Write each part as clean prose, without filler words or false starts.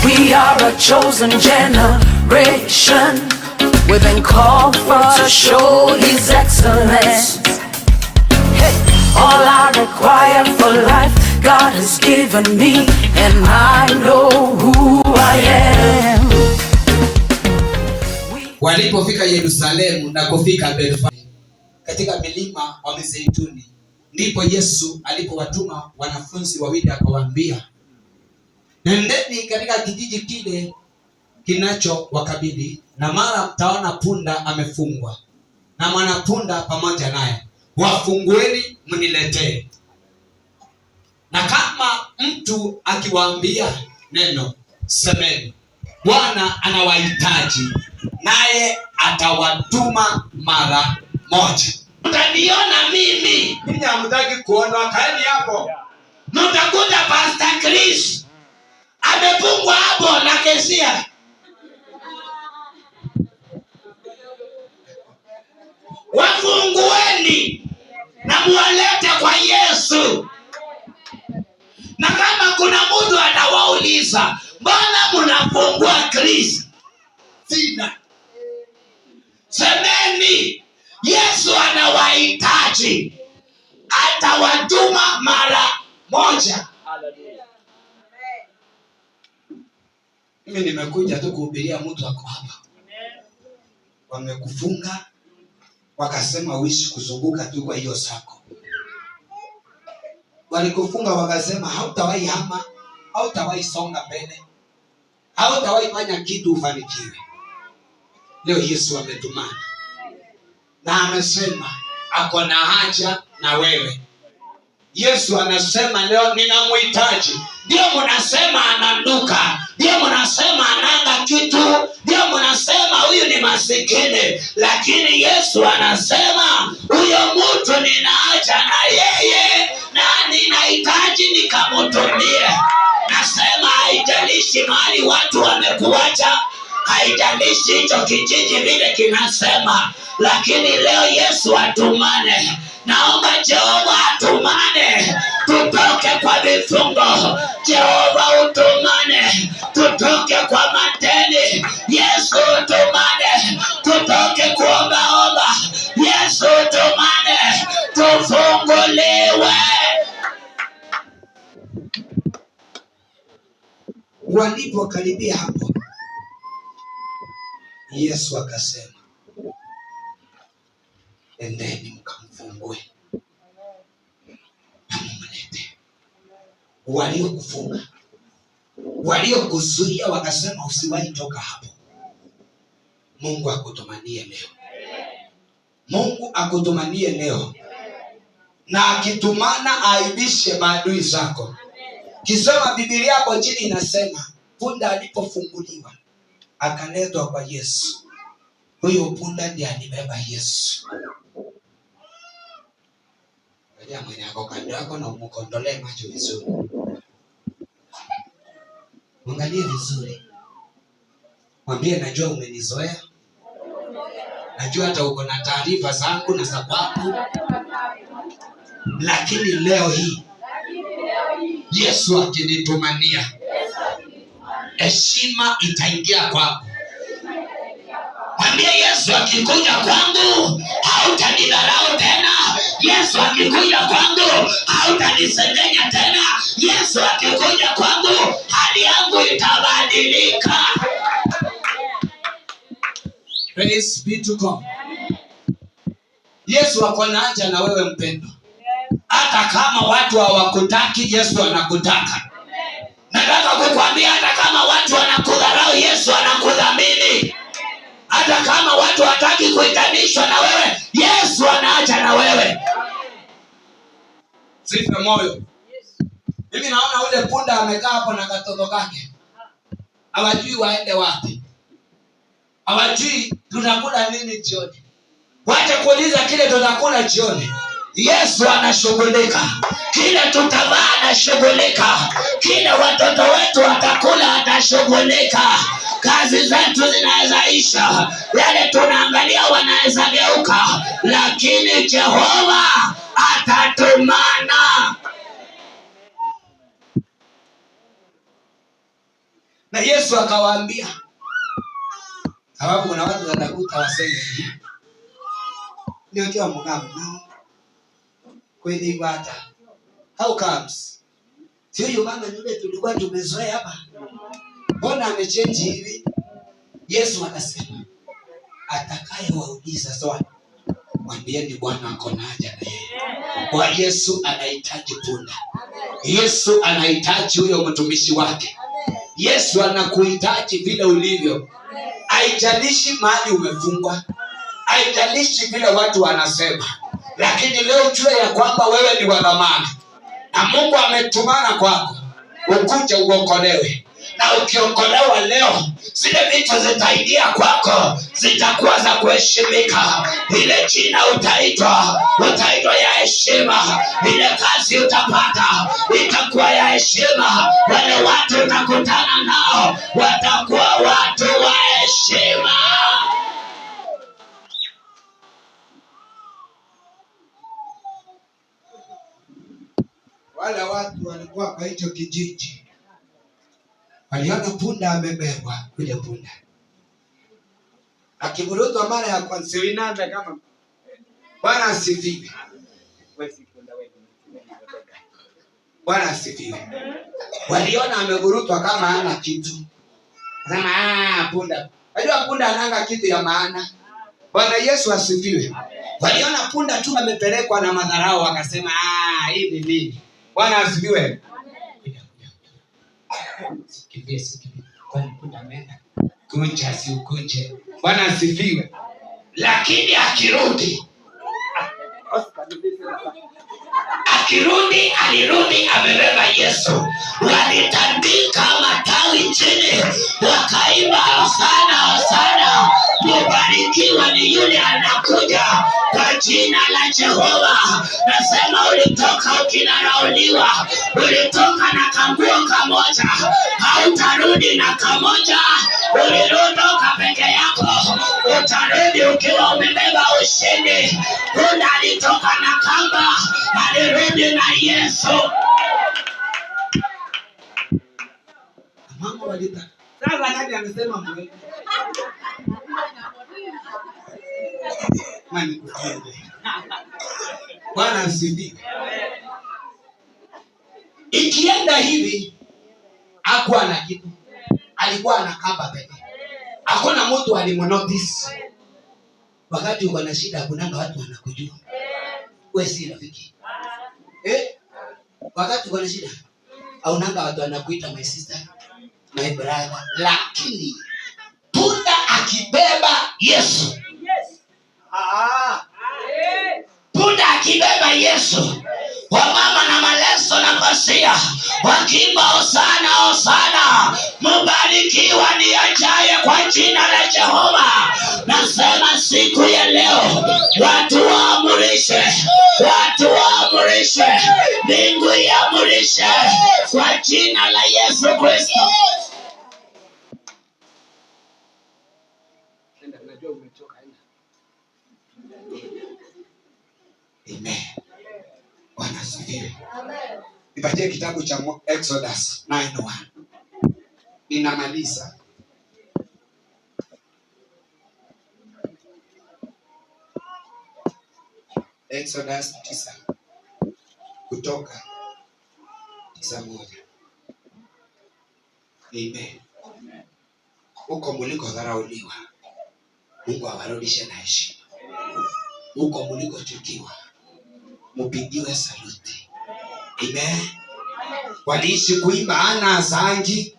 We are a chosen generation. We've been called for to show His excellence. Hey, all I require for life, God has given me, and I know who I am. Walipofika Yerusalemu na kufika Bethfage katika milima wa Mizeituni, ndipo Yesu alipowatuma wanafunzi wawili akawaambia, nendeni katika kijiji kile kinachowakabili, na mara mtaona punda amefungwa na mwanapunda pamoja naye, wafungueni mniletee. Na kama mtu akiwaambia neno, semeni, Bwana anawahitaji, naye atawatuma mara moja. Mtaniona mimi. Ninyi hamtaki kuonwa, kaeni hapo. Mtakuta Pastor Chris amefungwa hapo na Kesia. Wafungueni na muwalete kwa Yesu. Na kama kuna mtu atawauliza mbona mnafungua Chris, sina, semeni Yesu anawahitaji, atawatuma mara moja. Mimi nimekuja tu kuhubiria mtu ako hapa. Wamekufunga wakasema uishi kuzunguka tu kwa hiyo sako. Walikufunga wakasema hautawahi hama, hautawahi songa mbele, hautawahi fanya kitu ufanikiwe. Leo Yesu ametumana na amesema ako na haja na wewe. Yesu anasema leo ninamhitaji. Ndio mnasema ananuka, ndio mnasema ananga kitu, ndio mnasema huyu ni masikini, lakini Yesu anasema huyo mtu nina haja na yeye na ninahitaji nikamtumie. Nasema haijalishi mahali watu wamekuacha, haijalishi hicho kijiji vile kinasema, lakini leo Yesu atumane. Naomba Jehova atumane tutoke kwa vifungo. Jehova utumane tutoke kwa mateni. Yesu utumane tutoke kuombaomba. Yesu utumane tufunguliwe. Walipokaribia hapo, Yesu akasema, endeni mkamfungue na mumlete. Waliokufunga, waliokuzuia wakasema usiwahi toka hapo. Mungu akutumanie leo, Mungu akutumanie leo, na akitumana aibishe maadui zako. Kisoma Biblia hapo chini inasema punda alipofunguliwa akaletwa kwa Yesu. Huyo punda ndiye alibeba Yesu. Angalia mwenye ako kando yako na umkondolee macho vizuri. Mwangalie vizuri. Mwambie najua umenizoea. Najua hata uko na taarifa zangu na za kwangu. Lakini leo hii Yesu akinitumania, heshima itaingia kwangu. Mwambie Yesu akikuja kwangu hautanidharau tena. Yesu akikuja kwangu hautanisengenya tena. Yesu akikuja kwangu hali yangu itabadilika. Praise be to God. Yesu ako na haja na wewe mpendwa. Hata kama watu hawakutaki, Yesu anakutaka. Nataka kukwambia hata kama watu wanakudharau, Yesu anakudhamini. Hata kama watu hawataki kuitanishwa na wewe, Yesu anaacha na wewe. Sife moyo. Mimi naona ule punda amekaa hapo na katoto kake. Hawajui waende wapi. Hawajui tunakula nini jioni. Wacha kuuliza kile tutakula jioni. Yesu anashughulika, kile tutavaa anashughulika, kile watoto wetu watakula atashughulika. Kazi zetu zinaweza isha, yale tunaangalia wanaweza geuka, lakini Jehova atatumana. Na Yesu akawaambia, sababu kuna watu watakuta waseme ndio kio mugamu nao kweli hata how comes, sio huyu mama yule tulikuwa tumezoea hapa, mbona amechange hivi? Yesu akasema atakayewauliza swali mwambieni Bwana ako na haja na yeye. Kwa Yesu anahitaji punda. Yesu anahitaji huyo mtumishi wake. Yesu anakuhitaji vile ulivyo. Haijalishi mahali umefungwa, haijalishi vile watu wanasema, lakini leo jua ya kwamba wewe ni wa thamani na Mungu ametumana kwako ukuje uokolewe. Na ukiokolewa leo, zile vitu zitaingia kwako, zitakuwa za kuheshimika. Ile jina utaitwa, utaitwa ya heshima. Ile kazi utapata itakuwa ya heshima. Wale watu utakutana nao watakuwa watu wa heshima. Wale watu walikuwa kwa hicho kijiji waliona punda amebebwa, yule punda akivurutwa mara ya kwanza, winanda kama Bwana asifiwe. Bwana asifiwe. Waliona amevurutwa kama hana kitu, sema punda. Unajua punda ananga kitu ya maana. Bwana Yesu asifiwe. Waliona punda tu amepelekwa na madharau, wakasema hii ni nini? Bwana asifiwe. Sikimbie, sikimbie. Kwani punda ameenda? Kunja si ukunje. Bwana asifiwe. Lakini akirudi, alirudi amebeba Yesu. Walitandika matawi chini, wakaimba hosana, hosana, mubarikiwa ni yule anakuja kwa jina la Jehova. Nasema ulitoka ukidharauliwa, ulitoka na kanguo kamoja, hautarudi na kamoja. Uliondoka peke yako, utarudi ukiwa umebeba ushindi. Punda alitoka na kamba, alirudi na Yesu. Mama walita. Sasa nani amesema mweke? Mani kufunge. Bwana asifiwe. Ikienda hivi hakuwa na kitu. Alikuwa na kamba pekee. Hakuna mtu alimnotice. Wakati uko na shida kunanga watu wanakujua. Wewe si rafiki. Wakati uko na shida haunanga watu wanakuita my sister, my brother. Lakini punda akibeba Yesu. Punda akibeba Yesu, wamama na maleso na pasia wakiimba hosana, hosana, mubarikiwa ni ajaye kwa jina la Jehova. Nasema siku ya leo watu waamurishe, watu waamurishe, mbingu iamurishe kwa jina la Yesu Kristo. Najua umechoka. Amen. Bwana asifiwe. Nipatie kitabu cha Exodus 9:1. Ninamaliza. Exodus 9. Kutoka 9:1. Amen. Huko mlikodharauliwa, Mungu awarudishe na heshima. Huko mlikochukiwa, mpigiwe saluti. Amen. Waliishi kuimba hana azangi,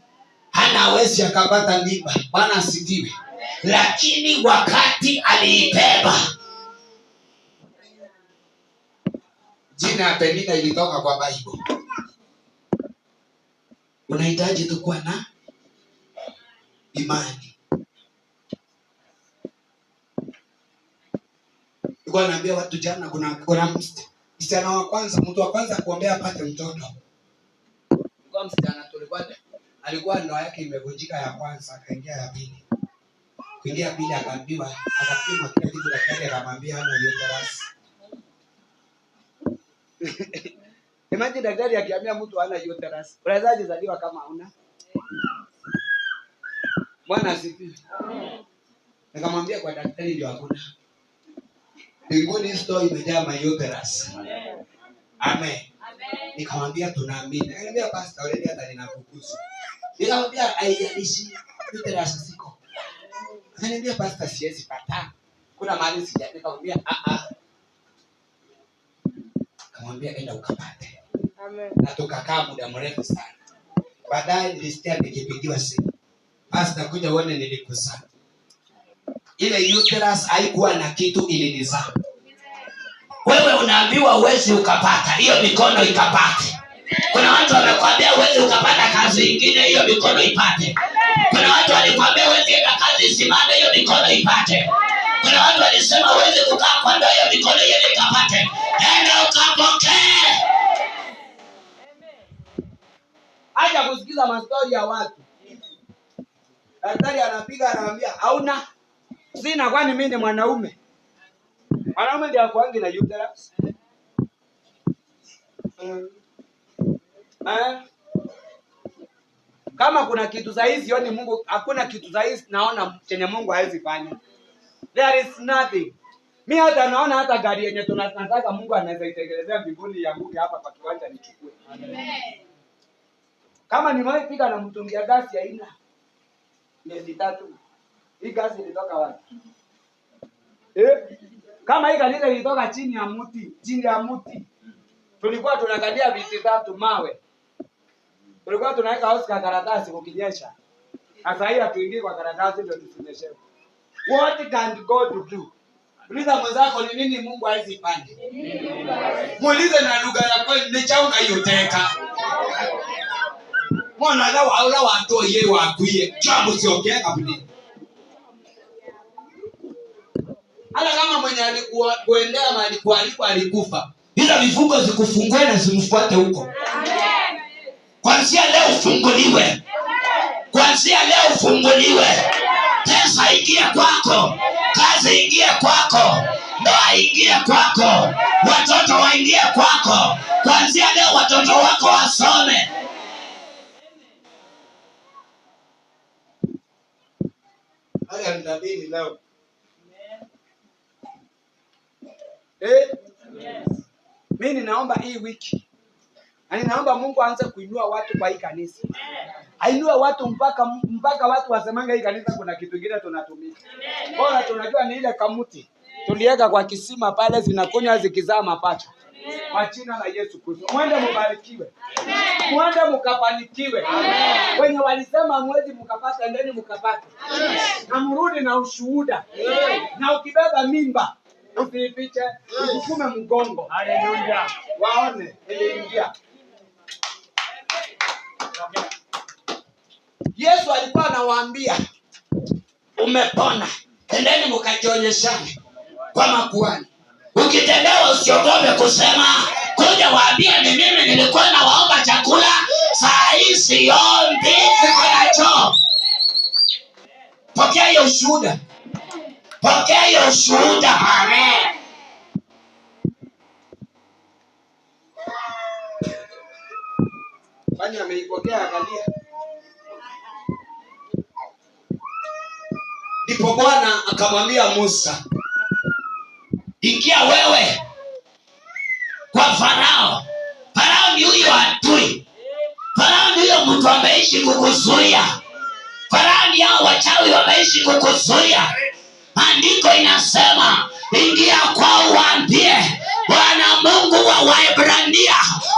hana hawezi akapata mimba. Bwana asifiwe. Lakini wakati aliibeba, jina ya Penina ilitoka kwa Bible. Unahitaji tu kuwa na imani. Nilikuwa naambia watu jana, kuna msichana wa kwanza, mtu wa kwanza kuombea apate mtoto. Alikuwa msichana, alikuwa ndoa yake imevunjika ya kwanza, akaingia ya pili. Kuingia pili akaambiwa, akapimwa kila kitu, daktari akamwambia hana uterus. Imagine daktari akiambia mtu hana uterus. Unawezaje zaliwa kama huna? Bwana asifiwe. Nikamwambia kwa daktari ndio hakuna. Mbinguni store imejaa mayuterus. Amen. Nikamwambia tunaamini. Akaniambia, "Pastor, already hata ninafukuzwa." Nikamwambia haijalishi, uterus ziko. Akaniambia, "Pastor, siwezi pata. Kuna mahali sija." Nikamwambia a a. Nikamwambia enda ukapate. Na tukakaa muda mrefu sana. Baadaye nilisikia nikipigiwa simu. "Pastor, kuja uone nilikuzaa." Ile uterus haikuwa na kitu, ilinizaa. Wewe unaambiwa uwezi ukapata, hiyo mikono ikapate. Kuna watu wamekwambia huwezi ukapata kazi ingine, hiyo mikono ipate. Kuna watu walikwambia huwezi enda kazi isimame, hiyo mikono ipate. Kuna watu walisema huwezi kukaa kwa ndoa, hiyo mikono iende ikapate. Enda ukapokee. Acha kusikiza mastori ya watu. Daktari anapiga anaambia hauna. Sina, kwani mimi ni mwanaume? Mwanaume ndiye akuangi na uterus. Eh? Kama kuna kitu za hizi sioni Mungu, hakuna kitu za hizi naona chenye Mungu hawezi fanya. There is nothing. Mi hata naona hata gari yenye tunataka Mungu anaweza itengenezea mbinguni ianguke hapa kwa kiwanja nichukue. Kama nimewahi pika na mtungi ya gasi haina miezi 3. Hii gasi ilitoka wapi? Eh? Kama hii kanisa ilitoka chini ya mti, chini ya mti. Tulikuwa tunakalia viti tatu mawe. Tulikuwa tunaweka Oscar karatasi kukinyesha. Sasa hii hatuingii kwa karatasi ndio tusinyeshewe. What can God do? Uliza mwenzako ni nini Mungu hawezi fanya. Muulize na lugha ya kweli ni chaunga hiyo teka. Mwana la wa la watu ye wakwie. Jambo sio keka budi. Hata kama mwenye alikuwa kuendea mahali kwa alikuwa alikufa. Hizo vifungo zikufungue na zimfuate huko. Kuanzia leo ufunguliwe. Kuanzia leo ufunguliwe. Pesa ingie kwako, kazi ingie kwako, ndoa ingie kwako, watoto waingie kwako. Kuanzia leo watoto wako wasome. Haya nitabiri leo. Mimi ninaomba hii wiki. Na ninaomba Mungu aanze kuinua watu kwa hii kanisa. Ainue watu mpaka watu wasemanga hii kanisa kuna kitu kingine tunatumia. Bora tunajua ni ile kamuti tuliweka kwa kisima pale, zinakunywa zikizaa mapacha. Kwa jina la Yesu Kristo. Mwende mbarikiwe. Mwende mkafanikiwe. Wenye walisema mwezi mkapata, endeni mkapate. Na mrudi na ushuhuda. Na ukibeba mimba usiifiche, usukume mgongo. Haleluya. Waone iliingia. Yesu alikuwa anawaambia umepona, endeni mkajionyeshane kwa makuhani. Ukitendewa usiogope kusema, kuja waambie ni mimi nilikuwa nawaomba chakula, saa hii siombi, niko na choo. Pokea hiyo ushuhuda, pokea hiyo ushuhuda. Amen. Kwani ameipokea akalia. Ndipo Bwana akamwambia Musa, ingia wewe kwa Farao. Farao ni huyo adui, Farao ni huyo mtu ameishi kukuzuia, Farao ni hao wachawi wameishi kukuzuia. Andiko inasema ingia kwao waambie Bwana Mungu wa Waebrania,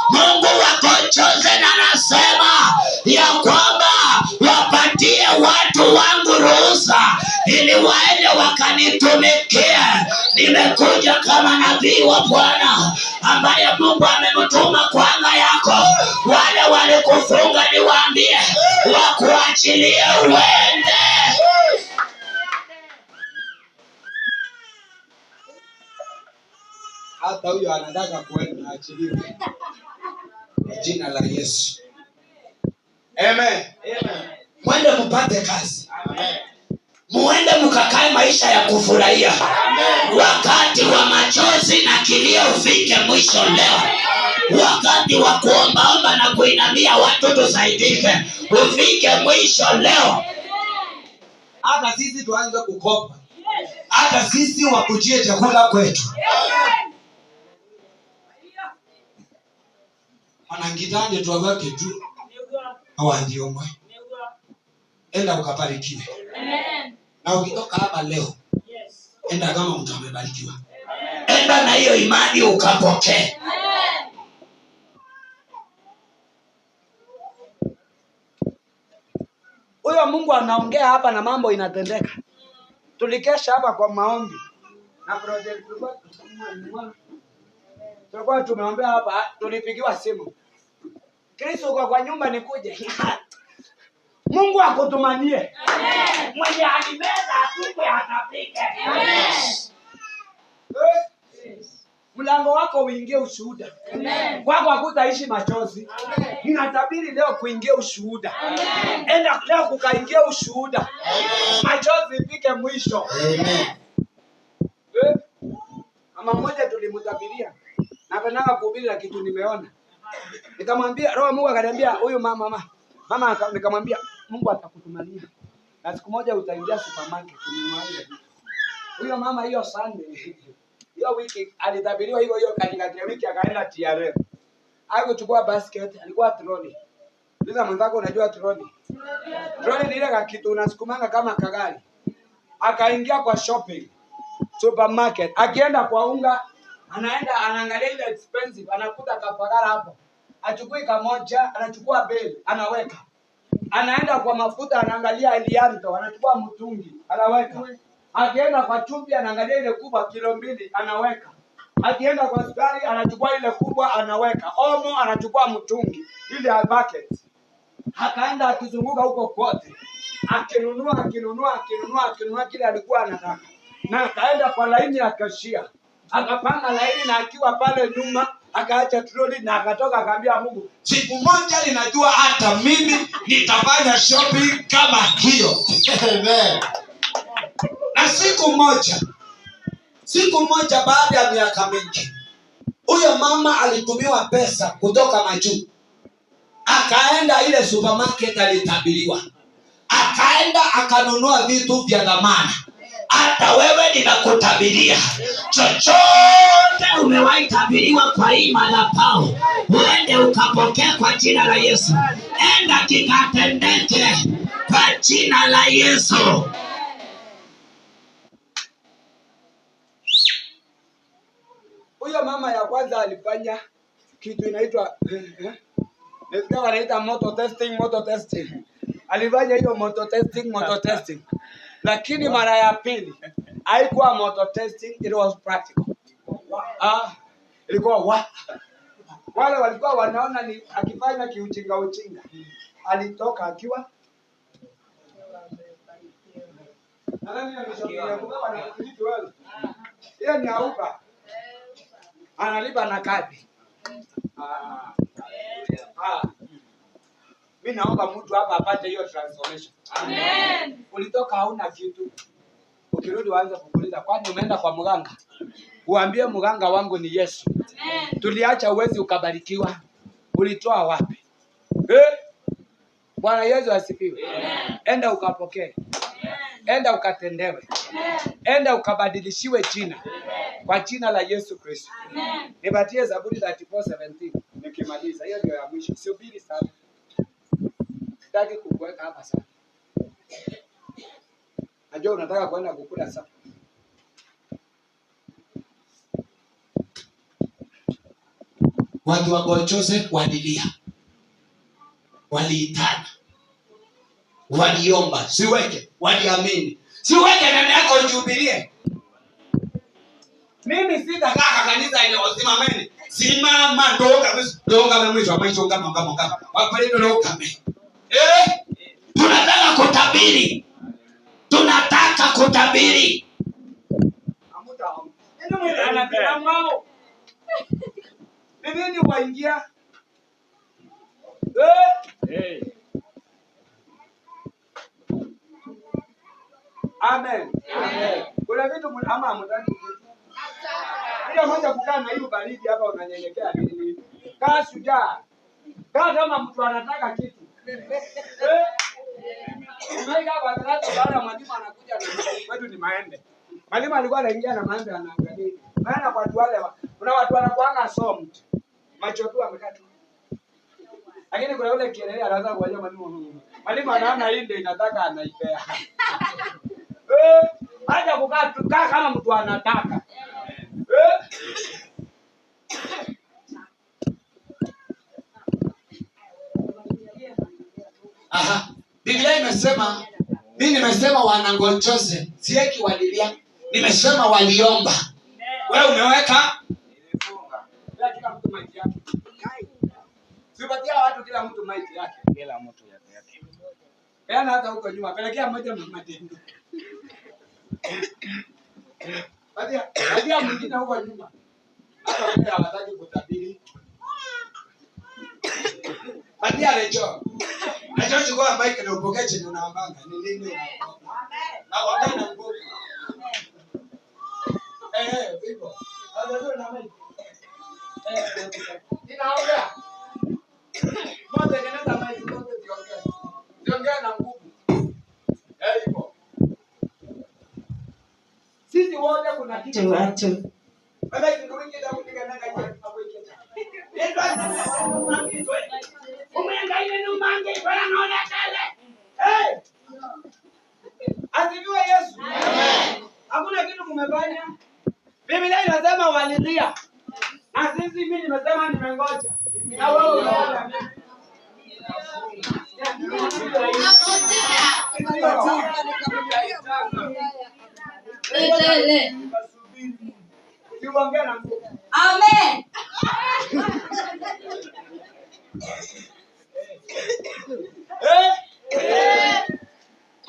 Mungu wa Kochoze, anasema ya kwamba wapatie watu wangu ruhusa ili waende wakanitumikie. Nimekuja kama nabii wa Bwana ambaye Mungu amemtuma kwa anga yako. Wale walikufunga niwaambie wakuachilie uende. Hata huyo anataka kuenda aachiliwe. Kwa jina la Yesu. Amen. Mwende mpate kazi. Muende mkakae maisha ya kufurahia. Wakati wa machozi na kilio ufike mwisho leo. Wakati wa kuombaomba na kuinamia watu tusaidike ufike mwisho leo. Hata sisi tuanze kukopa, hata sisi wakujie chakula kwetu. Wanangitande tuwaweke tu awandiomwe, enda ukabarikiwe. Na ukitoka hapa leo, enda kama mtu amebarikiwa. Enda na hiyo imani ukapokee. Huyo Mungu anaongea hapa na mambo inatendeka. Tulikesha hapa kwa maombi na project tulikuwa tumeombea hapa, tulipigiwa simu, Kristo uko kwa nyumba nikuje. Mungu akutumanie. Mwenye alimeza atupe atapike. Mlango wako uingie ushuhuda. Kwako hakutaishi machozi. Ninatabiri leo kuingia ushuhuda. Enda leo kukaingia ushuhuda. Machozi ifike mwisho. Amen. Mama mmoja tulimtabiria. Napendanga kuhubiri na kitu nimeona. Nikamwambia Roho Mungu akaniambia huyu mama mama nikamwambia Mungu atakutumania. Na siku moja utaingia supermarket ununue ile vitu. Huyo mama hiyo Sunday hiyo wiki alitabiriwa hivyo hiyo katikati ya wiki akaenda TRM. Hakuchukua basket, alikuwa trolley. Uliza mwenzako unajua trolley? Trolley ni ile kitu unasukumanga kama kagari. Akaingia kwa shopping supermarket, akienda kwa unga, anaenda anaangalia ile expensive, anakuta kafagara hapo. Achukui kamoja, anachukua beli, anaweka. Anaenda kwa mafuta, anaangalia Elianto, anachukua mtungi, anaweka. Akienda kwa chumvi, anaangalia ile kubwa kilo 2, anaweka. Akienda kwa sukari, anachukua ile kubwa, anaweka. Omo, anachukua mtungi, ile ya bucket. Akaenda akizunguka huko kote, akinunua akinunua akinunua akinunua kile alikuwa anataka, na akaenda kwa laini ya kashia, akapanga laini, na akiwa pale nyuma akaacha troli na akatoka, akaambia Mungu, Siku moja ninajua hata mimi nitafanya shopping kama hiyo. Amen. Na siku moja baada ya miaka mingi, huyo mama alitumiwa pesa kutoka majuu. Akaenda ile supermarket alitabiriwa. Akaenda akanunua vitu vya dhamana. Hata wewe ninakutabiria, chochote umewahi tabiriwa kwa hii madhabahu, uende ukapokea kwa jina la Yesu. Enda kikatendeke kwa jina la Yesu. Huyo mama ya kwanza alifanya kitu inaitwa nisikia wanaita moto testing. Alifanya hiyo moto testing. Lakini mara ya pili haikuwa moto testing, it was practical. Ilikuwa wale walikuwa wanaona ni akifanya kiujinga ujinga. Alitoka akiwa nadhani ameshapiga kwa na kitu wale. Yeye ni auba. Analipa na kadi. Mimi naomba mtu hapa apate hiyo transformation. Amen. Ulitoka hauna kitu. Ukirudi waanze kukuuliza kwani umeenda kwa mganga? Uambie mganga wangu ni Yesu. Amen. Tuliacha uwezi ukabarikiwa. Ulitoa wapi? Bwana Yesu asifiwe. Amen. Enda ukapokee. Amen. Enda ukatendewe. Amen. Enda ukabadilishiwe jina. Amen. Kwa jina la Yesu Kristo. Amen. Nipatie Zaburi 34:17 nikimaliza. Hiyo ndio ya mwisho. Subiri sana. Sitaki kukuweka hapa sana. Najua unataka kwenda kukula sana. Watu wa God Joseph walilia, waliitana, waliomba, siweke, waliamini. Siweke ndani yako ujihubirie. Mimi sitakaa kanisa ile usimameni. Simama ndoka ndoka mwisho mwisho kama kama kama. Wapale ndoka. Tunataka kutabiri. Tunataka kutabiri. Nini waingia? Amen. Amen. Kuna vitu ama hamtaki kitu. Ile moja kukaa na hiyo baridi hapa unanyenyekea nini? Kaa shujaa. Kaa kama mtu anataka kitu. Umeika kwa darasa baada mwalimu anakuja na kwetu ni maembe. Mwalimu alikuwa anaingia na maembe anaangalia. Maana kwa watu wale kuna watu wanakuanga soft. Macho tu amekaa tu. Lakini kuna yule kielele anaanza kuwajia mwalimu. Mwalimu anaona hii ndio inataka anaipea. Acha kukaa tu kaa kama mtu anataka. Aha. Biblia imesema, mimi nimesema wanangochose, sieki walilia, nimesema waliomba. Wewe umeweka Nilifunga. Kila mtu maiki yake. Sipatia watu kila mtu maiki yake. Kila mtu yake. Peana hata huko nyuma, pelekea mmoja matendo. Patia mwingine huko nyuma. Hata wale hawataki kutabiri. Patia Recho. Recho, chukua mic na upokee chenye unaambanga. Ni nini unaomba? Na ongea na nguvu. Hivyo. Sasa na mic. Ninaongea. Mmoja tengeneza mic zote ziongee. Ziongee na nguvu. Hivyo. Sisi wote kuna kitu. Watu. Baba kitu kingi ndio kupiga nanga je hapo iketa. Umeenda ile ni umange bwana naona tele. Hey! Asifiwe Yesu. Amen. Hakuna kitu mmefanya. Biblia inasema walilia. Na sisi mimi nimesema nimengoja. Na wewe unaona mimi. Lele. Siongea na mtu. Amen.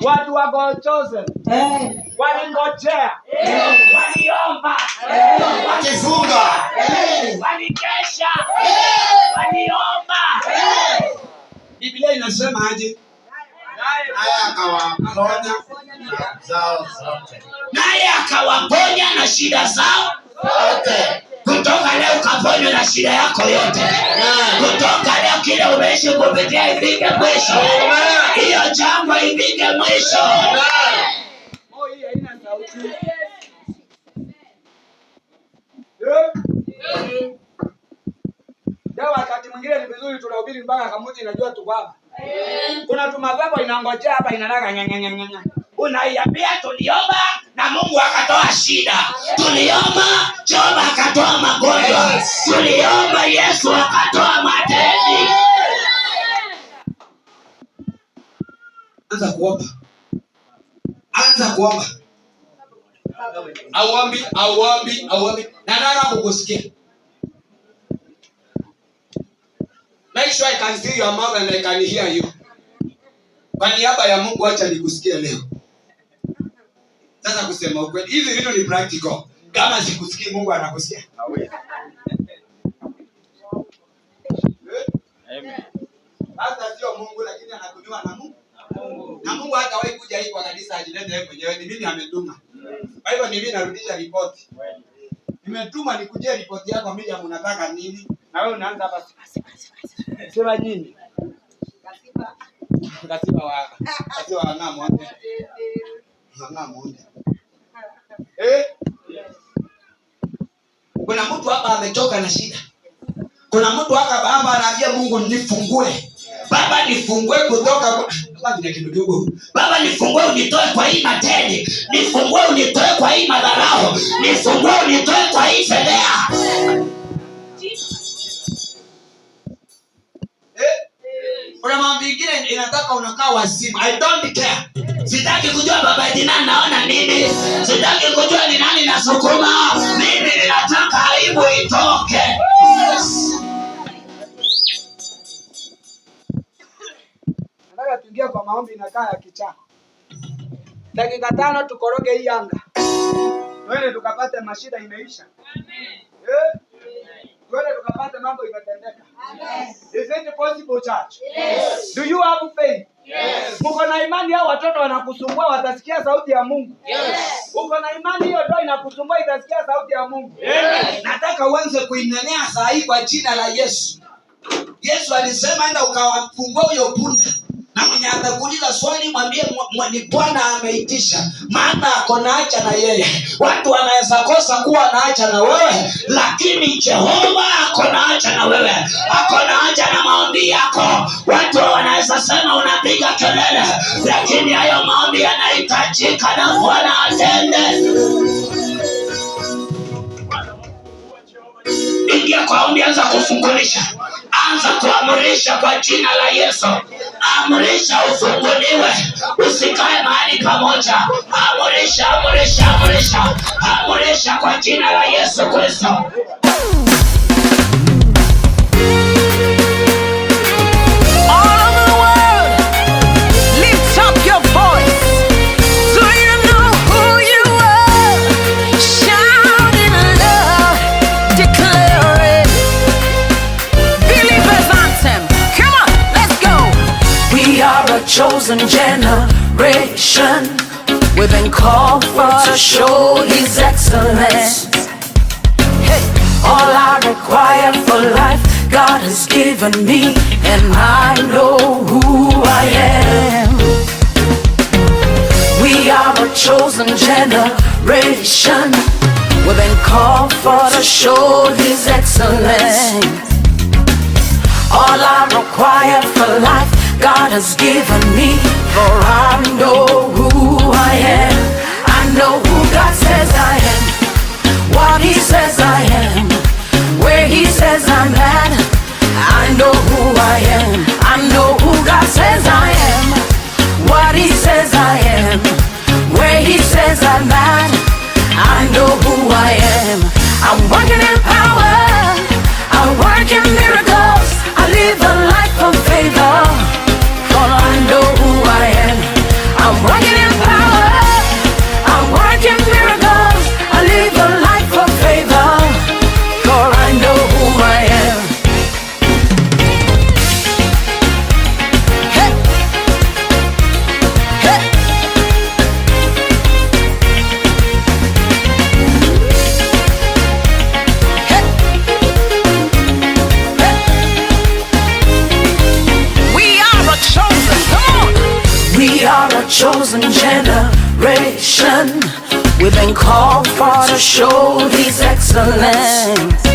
Watu wako chosen. Walingojea. Waliomba. Wakifunga. Walikesha. Waliomba. Biblia inasema aje? Naye akawaponya zao zote. Naye akawaponya na shida zao Zote. Kutoka leo ukaponywe na shida yako yote. Kutoka leo kile umeishi kupitia ifike mwisho. Hiyo jangwa ifike mwisho. Mo hii haina sauti. Ya wakati mwingine ni vizuri tunahubiri mpaka kamuti inajua tu kwamba. Kuna tumapepo inangojea hapa inalaka nyenyenyenyenye. Unaiambia tuliomba na Mungu akatoa shida. Tuliomba Jehova akatoa magonjwa. Tuliomba Yesu akatoa madeni. Anza kuomba. Anza kuomba. Auombi, auombi, auombi. Nataka kukusikia. Make sure I can see your mouth and I can hear you. Kwa niaba ya Mungu acha nikusikie leo. Sasa kusema ukweli, hivi vitu ni practical. Kama sikusikii Mungu anakusikia. Amen. Hata sio Mungu lakini anatumiwa na Mungu. Na Mungu hatawahi kuja hii kwa kanisa ajilete yeye mwenyewe, ni mimi ametuma. Kwa hivyo ni mimi narudisha ripoti. Nimetuma nikujie ripoti yako Miriam, unataka nini? Na wewe unaanza hapa sema sema. Sema nini? Kasiba wa kasiba wa ngamo. Ngamo. Kuna mtu hapa amechoka na shida. Kuna mtu hapa baba anaambia Mungu nifungue. Baba nifungue kutoka kwa Baba nifungue unitoe kwa hii mateni. Nifungue unitoe kwa hii madharau. Nifungue unitoe kwa hii fedhea. Kuna mambo mengine inataka unakaa wazimu. I don't care. Sitaki kujua baba Dina naona nini. Sitaki kujua ni nani nasukuma. Mimi ninataka aibu itoke. Nataka tuingie kwa maombi inakaa ya kichaa. Dakika 5 tukoroge hii anga. Twende tukapate mashida imeisha. Amen. Twende tukapate mambo imetendeka. Amen. Is it possible, church? Yes. Do you have faith? Yes. Uko na imani hao watoto wanakusumbua watasikia sauti ya Mungu? Yes. Uko na imani hiyo ndio inakusumbua itasikia sauti ya Mungu? Yes. Nataka uanze kuinenea saa hii kwa jina la Yesu. Yesu alisema enda ukawafungua huyo punda. Na mwenye atakuuliza swali mwambie ni Bwana ameitisha, maana ako na haja na yeye. Watu wanaweza kosa kuwa na haja na wewe, lakini Jehova ako na haja na wewe, ako na haja na maombi yako. Watu wanaweza sema unapiga kelele, lakini hayo maombi yanahitajika na Bwana atende. Ingia kwa ombi, anza kufungulisha, anza kuamrisha kwa jina la Yesu. Amrisha ufunguliwe, usikae mahali pamoja. Amrisha, amrisha, amrisha, amrisha kwa jina la Yesu Kristo. All over the world, lift up your voice. Do you know who you are? Shout it loud, declare it. Believers anthem. Come on, let's go. We are a chosen generation. We've been called for to show His excellence. Hey, all I require for life, God has given me, and I know who I am. We are a chosen generation. We've been called for to show His excellence. All I require for life, God has given me, for I know who I am. I know who God says I am, what He says I am, where He says I'm at. I know who I am. I know who God says I am, what He says I am, where He says I'm at. I know who I am. I'm working in power. I work in miracles. I live a life of favor. For I know who I am. I'm working in power. I work in miracles. I live a life of favor. For I know who I am. Hey. Hey. Hey. Hey. We are a chosen, come on. We are a chosen generation. We've been called for to show His excellence.